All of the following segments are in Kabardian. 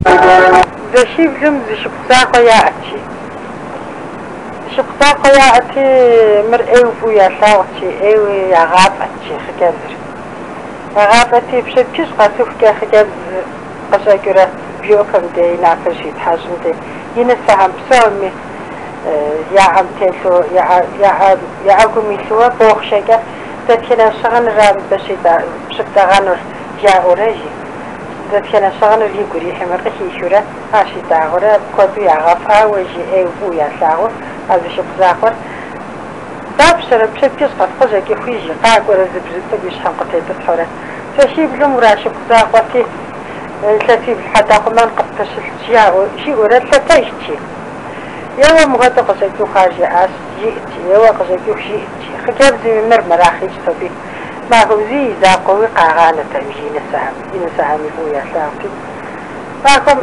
Зэшиблым зы шыпхъу закъуэ яӏэт, жи. Зы шыпхъу закъуэ яӏэти, мыр ӏейуэ фӏыуэ ялъагъут, жи, ӏейуи ягъафӏэт, жи, хъыджэбзыр. Ягъафӏэти, пщэдджыжь къэсыхукӏэ хъыджэбз къыщӏэкӏыурэ бжэӏупэм дей и напэр щитхьэщӏым дей, и нысэхэм псоми я ӏэм телъу, я ӏэгум илъыуэ бохъшэкӏэ дэтхэнэ щыгъыныра мыбы щыптӏэгъэнур жаӏэурэ, жи. Дэтхэнэ щыгъыныр игу ирихьми къыхихыурэ, ар щитӏагъэурэ, апхуэдэу ягъэфӏауэ, жи, ӏейуэ фӏыуэ ялъагъуу а зы шыпхъу закъуэр. Дапщэрэ пщэдджыжь къэс къыщӏэкӏыхуи, жи, къакӏуэрэ зы бзу цӏыкӏу и щхьэм къытетӏысхьэурэ. Зэшиблым урашыпхъу закъуэти, илъэсибл хьэдэхъумэн къыппэщылът, жаӏэу, жиӏэурэ лъэтэжт, жи. Еуэ мыхуэдэу къыщӏэкӏыху ар жаӏащ, жиӏэт, жи, еуэ къыщӏэкӏыху жиӏэт, жи. Хъыджэбзми мыр мырахъ ищӏт аби. Махуэм зи и закъуэуи къагъанэтэкъым, жи, и нысэхэм, и нысэхэми фӏыуэ ялъагъути. Махуэм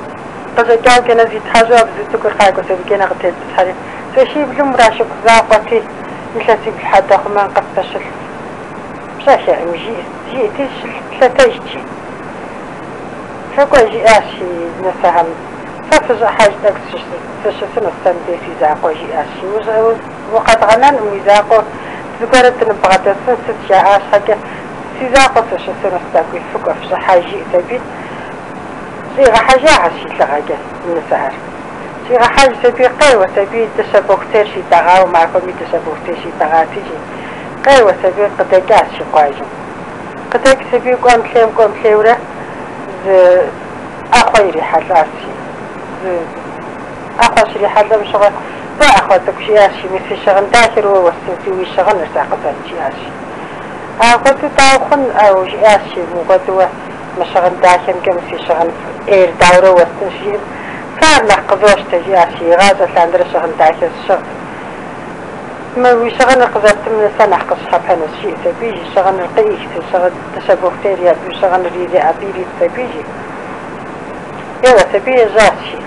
къыщӏэкӏауэ кӏэнэ зитхьэщӏу а бзу цӏыкӏур къакӏуэс аби кӏэнэ къытетӏысхьэри, зэшиблым урашыпхъу закъуэти, илъэсибл хьэдэхъумэн къыппэщылът. Пщӏэ хэлъкъым, жиӏэти, лъэтэжт, жи. Фыкӏуэ, жиӏащ и нысэхэм, фэ фыщӏыхьэж, тӏэкӏу сыщысынущ сэ мыбдеж си закъуэ, жиӏащ. Укъэдгъэнэнкъым уи закъуэу, зыгуэрэ дыныбгъэдэсын сыт жаӏа щхьэкӏэ, си закъуэ сыщысынущ тӏэкӏуи, фыкӏуэ, фыщӏыхьэж, жиӏэс аби, щӏигъэхьэжахэщ и лӏыгъэкӏэ и нысэхэр. Щӏигъэхьэжщ аби, къеуэс аби, дыщэ бохуцейр щитӏэгъауэ, махуэми дыщэ бохуцей щитӏэгъати, жи, къеуэс аби, къыдэкӏащ жи къуажэм. Къыдэкӏщ аби, кӏуэм-лъейм, кӏуэм-лъейурэ зы ӏэхъуэ ирихьэлӏащ, жи. Зы ӏэхъуэ щрихьэлӏэм щыгъуэ, Уэ ӏэхъуэ цӏыкӏу, жиӏащ, мис си щыгъын дахэр уэ уэстынси, уи щыгъыныр сэ къызэт, жиӏащ. Апхуэдэу дауэ хъун, ӏэу, жиӏащ, мыхуэдэу уэ мы щыгъын дахэмкӏэ мы си щыгъын ӏейр даурэ уэстын щыжиӏэм, сэ ар нэхъ къызощтэ, жиӏащ, игъащӏэ лъандэрэ щыгъын дахэ сщыгът. Мы уи щыгъыныр къызэптым сэ нэхъ къысщхьэпэнущ, жиӏэс аби, жи, щыгъыныр къыӏихщ, щыгъын дыщэ бохуцейри абы щыгъыныр ири абы иритщ аби, жи. Еуэс аби ежьащ, жи.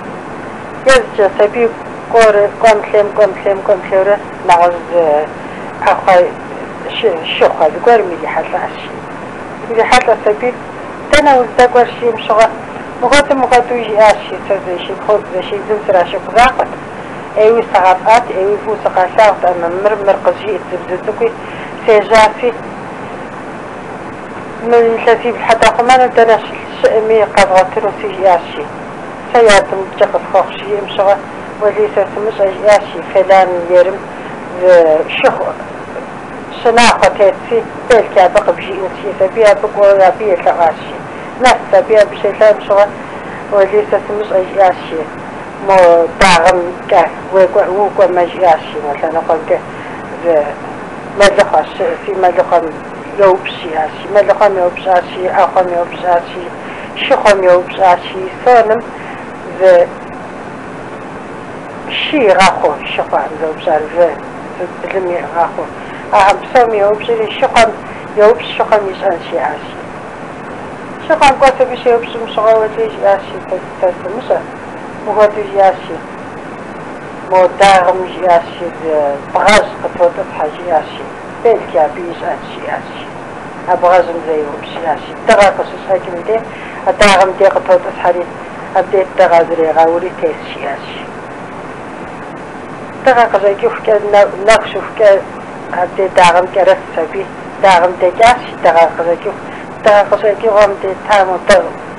Езджэс аби кӏуэрэ кӏуэм-лъейм, кӏуэм-лъейм, кӏуэм-лъейурэ нэгъуэщӏ зы ӏэхъуэ шыхъуэ зыгуэрым ирихьэлӏащ, жи. Ирихьэлӏэс аби, дэнэ уздэкӏуэр щыжиӏэм щыгъуэ, мыхуэдэу мыхуэдэу жиӏащ, жи, сэ зэшиблым срашыпхъу закъуэт. ӏейуи сагъэфӏат, ӏейуи фӏыуэ сыкъалъагъут, амэ мыр мыр къызжиӏэт зы бзу цӏыкӏуи, сежьаси. Мы илъэсибл хьэдэхъумэныр дэнэ щыӏэми къэзгъуэтынуси, жиӏащ, жи. Сэ ярдэмкӏэ къысхуэхъу щыжиӏэм щыгъуэ, уэлей сэ сымыщӏэ, жиӏащ, жи, фелан ерым зы шыхъу щынахъуэ тетси, белки абы къыбжиӏэнщ, жиӏэс аби, абы кӏуэуэ абы елъэӏуащ, жи. Нэс аби абы щелъэӏум щыгъуэ, уэлей сэ сымыщӏэ, жиӏащ, жи, мо дагъымкӏэ укӏуэмэ, жиӏащ, жи, мо лъэныкъуэмкӏэ зы мэлыхъуэ щыӏэси, мэлыхъуэм еупщӏ, жиӏащ, жи. Мэлыхъуэм еупщӏащ, жи, ӏэхъуэм еупщӏащ, жи, шыхъуэм еупщӏащ, жи, соным зы шы игъэхъуу, шыхъуэм зэупщӏар вы, зы былым игъэхъуу. Ахэм псоми еупщӏри, шыхъуэм еупщӏ, шыхъуэм ищӏэнщ, жиӏащ, жи. Шыхъуэм кӏуэс аби щеупщӏым щыгъуэ, уэлей, жиӏащ, жи, сэ сымыщӏэ, мыхуэдэу жиӏащ, жи. Мо дагъым, жиӏащ, жи, зы бгъэжь къытотӏысхьэ, жиӏащ, жи. Белки абы ищӏэнщ, жиӏащ, жи. А бгъэжьым зэ еупщӏ, жиӏащ, жи. Дыгъэр къыщыщӏэкӏым де, а дагъым де къытотӏысхьэри, абдей дыгъэ зрегъэури тес, жиӏащ, жи. Дыгъэ къыщӏэкӏыхукӏэ, нэху щыхукӏэ абдей дагъэм кӏэрысщ аби, дагъэм дэкӏащ, жи, дыгъэ къыщӏэкӏыху. Дыгъэ къыщӏэкӏыгъуэм де таму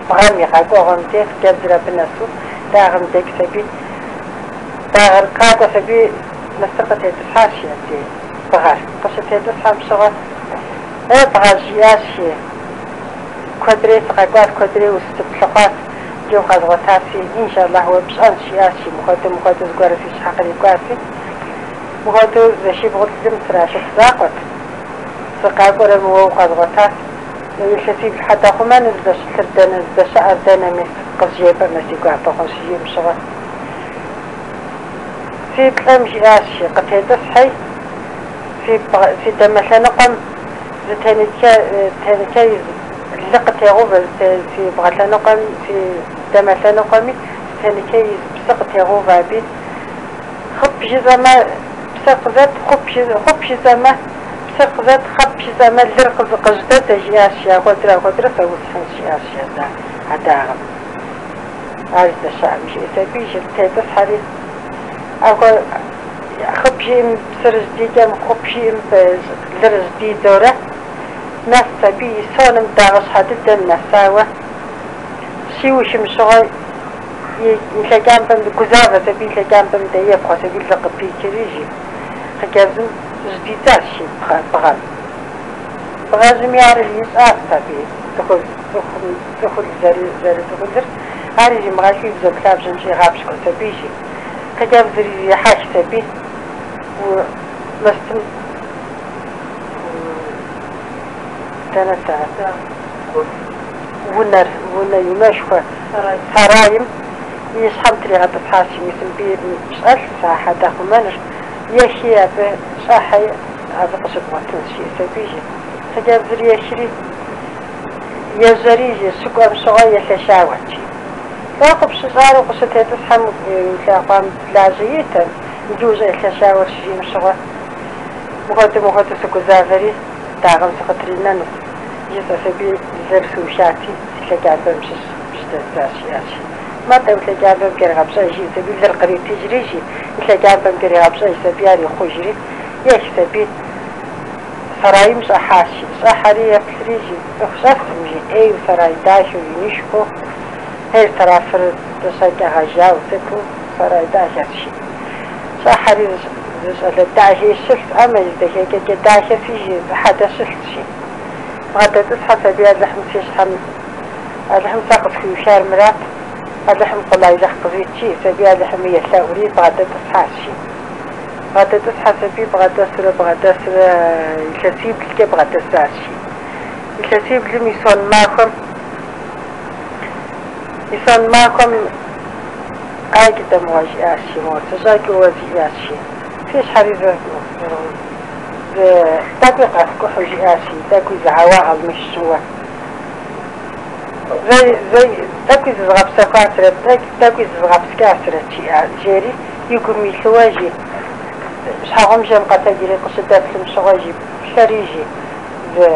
бгъэм и къэкӏуэгъуэм де хъыджэбзыр абы нэсу дагъэм дэкӏщ аби, дагъэр къакӏуэс аби, мыстыр къытетӏысхьащ, жи, абдей. Бгъэр къыщытетӏысхьэм щыгъуэ, Е, бгъэжь, жиӏащ, жи, куэдрей сыкъэкӏуащ, куэдрей усыплъыхъуащ, иджы укъэзгъуэтаси, иншаллахь, уэ пщӏэнщ, жиӏащ, жи, мыхуэдэу, мыхуэдэу зыгуэрэ си щхьэ кърикӏуаси, мыхуэдэу зэшибгъулым срашыпхъу закъуэт, сыкъакӏуэрэ мы уэ укъэзгъуэтащ, илъэсибл хьэдэхъумэныр здэщылъыр дэнэ, здэщыӏэр дэнэми къызжепӏэмэ, си гуапэ хъунщ, щыжиӏэм щыгъуэ. Си плӏэм жиӏащ, жи, къытетӏысхьи, си дамэ лъэныкъуэм зы тенычэ из лы къытегъэувэ, си бгъэ лъэныкъуэм, си дамэ лъэныкъуэми зы тенычэ из псы къытегъэувэ аби. Хъып жысӏэмэ, псыр къызэт, хъуп жысӏэмэ, псыр къызэт, хъэп жысӏэмэ, лыр къызжьэдэдзэ, жиӏащ, жи, ахуэдурэ, ахуэдурэ сэ усхьынщ, жиӏащ, жи, а дагъэм. Ар здэщыӏэм жиӏэс аби, жи, тетӏысхьэри, ахуэ хъыбжиӏым псыр жьдикӏэм, хъубжиӏым лыр жьдидзэурэ нэс аби, и соным дагъыщхьэ дыдэм нэсауэ, щиухым щыгъуэ и лъэкӏампӏэм, гузавэс аби, и лъэкӏампӏэм дэ епхъуэс аби, лы къыпичри, жи, хъыджэбзым жьдидзащ, жи, бгъэм. Бгъэжьми ар ищӏащ аби, цӏыхул зэрыцӏыхулыр, ар иримыгъэхыу и бзэгу лъабжьэм щӏигъапщкӏуэс аби, жи. Хъыджэбзыр ирихьэхщ аби, мыстым дэнэт ар? Унэр, унэ унэшхуэ сарайм и щхьэм тригъэтӏысхьащ, мис мыбы щӏэлъщ а хьэдэ хъумэныр, ехи абы щӏэхьи абы къыщыбгъуэтынщ, жиӏэс аби, жи. Хъыджэбзыр ехри, ежьэри, жи, щыкӏуэм щыгъуэ елъэщауэт, жи. Лӏо къыпщыщӏар укъыщытетӏысхьэм улъэкъуам лажьэ иӏэтэм, иджы ущӏелъэщауэр щыжиӏэм щыгъуэ, мыхуэдэу мыхуэдэу сыгузавэри, дагъэм сыкъытринэнут, жысӏэс аби, лыр сыухати, си лъэкӏампӏэм щыщ бжьыдэздзащ, жиӏащ. Мэ-тӏэ, уи лъэкӏампӏэм кӏэрыгъэпщӏэж, жиӏэс аби, лыр къритыжри, жи, и лъэкӏампӏэм кӏэригъэпщӏэжщ аби, ар ихъужри, ехщ аби, сарайм щӏыхьащ, жи. Щӏыхьэри еплъри, жи, цӏыху щӏэскъым, жи, ӏейуэ сарай дахэу, инышхуэу, хьер сарафыр дыщэкӏэ гъэжауэ сыту сарай дахэщ, жи. Щӏыхьэри зы щӏалэ дахи щылъщ, ӏэмэ, и дахэкӏэкӏэ дахэси, жи, зы хьэдэ щылъщ, жи. Бгъэдэтӏысхьэс аби, Алыхьым си щхьэм, Алыхьым сэ къысхуиухар мырат, Алыхьым къулайлыхь къызит, жиӏэс аби, Алыхьыми елъэӏури бгъэдэтӏысхьащ, жи. Бгъэдэтӏысхьэс аби, бгъэдэсурэ бгъэдэсурэ илъэсиблкӏэ бгъэдэсащ, жи. Илъэсиблым и сон махуэм, и сон махуэм Айджыдэ мыгъуэ жиӏащ, жи, моуэ сыщӏэкӏыуэ жиӏащ, жи. Си щхьэри зы зы тӏэкӏуи къэскӏухьу жиӏащ, жи, тӏэкӏуи зы хьэуа къэзмышщӏыуэ. Зэ зэ тӏэкӏуи зызгъэпсэхуасэрэт, тӏэкӏуи зызгъэпскӏасэрэт, жиӏа, жери и гум илъыуэ, жи, щхьэгъубжэм къэтэджри къыщыдэплъым щыгъуэ, жи, плъэри, жи, зы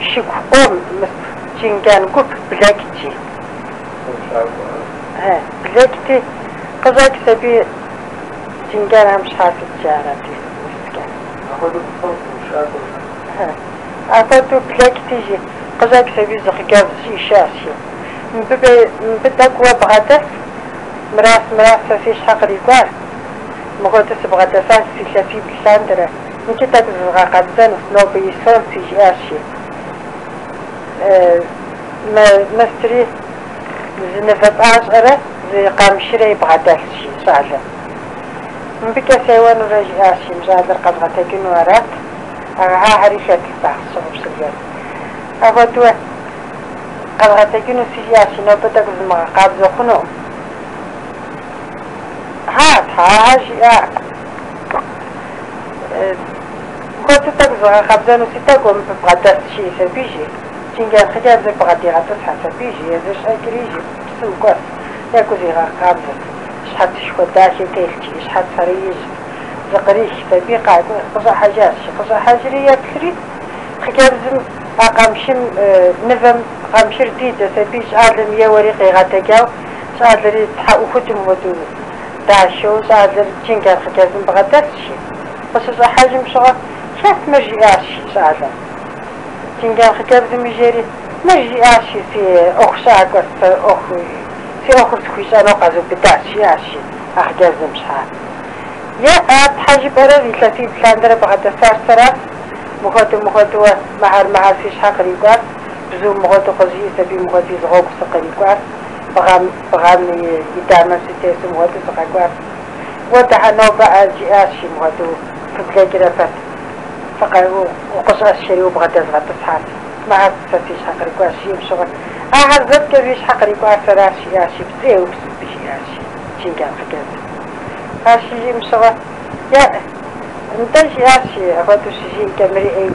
шыгу къом мыст чынган гуп блэкӏт, жи. Блэкӏти, къыщӏэкӏщ аби, чынганхэм щхьа сыт жаӏэрати, урыскӏэ. Апхуэдэу блэкӏти, жи, къыщӏэкӏщ аби, зы хъыджэбз щӏишащ, жи. Мыбы мыбы тӏэкӏу уэ бгъэдэс, мыращ, мыращ сэ си щхьэ кърикӏуар. Мыхуэдэу сыбгъэдэсащ си илъэсибл лъандэрэ, иджы тӏэкӏу зызгъэкъэбзэнущ, нобэ и сонси, жиӏащ, жи. Мыстри зы нывэ пӏащӏэрэ зы къамышырэ и бгъэдэлъщ, жи щӏалэм. Мыбыкӏэ сеуэнурэ, жиӏащ, жи, мы щӏалэр къэзгъэтэджыну арат, ахьэри хэтт сщыгъупщэжат. Апхуэдэу къэзгъэтэджыну си жиӏащ, жи, нобэ тӏэкӏу зымыгъэкъабзэу хъунукъым. Хьа, тхьэ, жиӏа. Мыхуэдэу тӏэкӏу зыгъэкъэбзэну си тӏэкӏу мыбы бгъэдэс, жиӏэс аби, жи. Чынган хъыджэбзыр бгъэдигъэтӏысхьэс аби, жи, езыр щӏэкӏри, жи, псым кӏуэс, екӏуу зигъэкъабзэт. Щхьэцышхуэ дахи телът, жи, щхьэцхэри ижьт. Зыкърихщ аби, къакӏуэ, къыщӏыхьэжащ, жи. Къыщӏыхьэжри еплъри, хъыджэбзым а къамшым, нывэм къамшыр дидзэс аби, щӏалэм еуэри къигъэтэджау, щӏалэри тхьэӏухудым хуэдэу дахэу, щӏалэр чынган хъыджэбзым бгъэдэсщ, жи. Къыщыщӏыхьэжым щыгъуэ, хэт мыр жиӏащ, жи щӏалэм. Чынган хъыджэбзым жери, мыр жиӏащ, жи, си ӏуэхущӏакӏуэ, сэ ӏуэху, си ӏуэхур схуищӏэну къэзубыдащ, жиӏащ, жи, а хъыджэбзым щхьа. Е, а тхьэ жыпӏэрэ, илъэсибл лъандэрэ бгъэдэсар сэращ, мыхуэдэу мыхуэдэуэ мыхьэр мыхьэр си щхьэ кърикӏуар, бзу мыхуэдэу къызжиӏэс аби мыхуэдиз гъуэгу сыкърикӏуар, бгъэм, бгъэм и дамэм сытесу мыхуэдэу сыкъэкӏуар. Уэ дыхьэ нобэ ӏэ, жиӏащ, жи, мыхуэдэу фыблэкӏрэ пэт, укъыщӏэсшэри убгъэдэзгъэтӏысхьащ. Мыхьэр сэ си щхьэ кърикӏуащ, жиӏэм щыгъуэ. Ахэр зэткӏэ зи щхьэ кърикӏуар сэращ, жиӏащ, жи, пцӏы еупс мыбы, жиӏащ, жи, Чынган хъыджэбзым. Ар щыжиӏэм щыгъуэ, е, нтӏэ, жиӏащ, жи, апхуэдэу щыжиӏэкӏэ мыри ӏей.